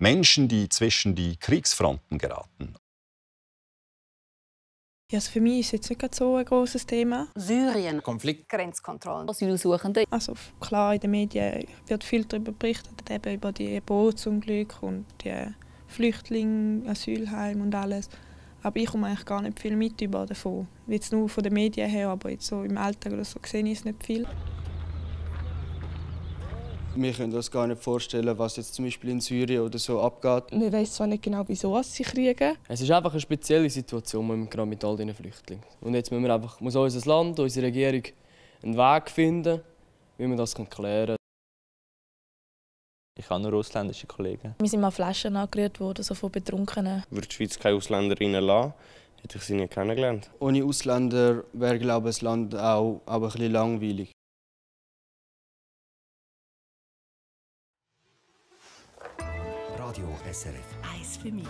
Menschen, die zwischen die Kriegsfronten geraten. Ja, also für mich ist es jetzt nicht so ein grosses Thema. Syrien. Konflikt. Grenzkontrollen. Asylsuchende. Also klar, in den Medien wird viel darüber berichtet, eben über die Bootsunglücke und die Flüchtlinge, Asylheime und alles. Aber ich komme eigentlich gar nicht viel mit über davon. Jetzt nur von den Medien her, aber jetzt so im Alltag oder so sehe ich es nicht viel. Wir können uns gar nicht vorstellen, was jetzt zum Beispiel in Syrien oder so abgeht. Wir wissen zwar nicht genau, wieso sie kriegen. Es ist einfach eine spezielle Situation gerade mit all diesen Flüchtlingen. Und jetzt muss unser Land, unsere Regierung einen Weg finden, wie wir das klären können. Ich habe nur ausländische Kollegen. Wir sind mal Flaschen angerührt worden, so von Betrunkenen. Würde die Schweiz keine Ausländer reinlassen, hätte ich sie nie kennengelernt. Ohne Ausländer wäre, glaube ich, das Land auch ein bisschen langweilig. Radio SRF. Eis für mich.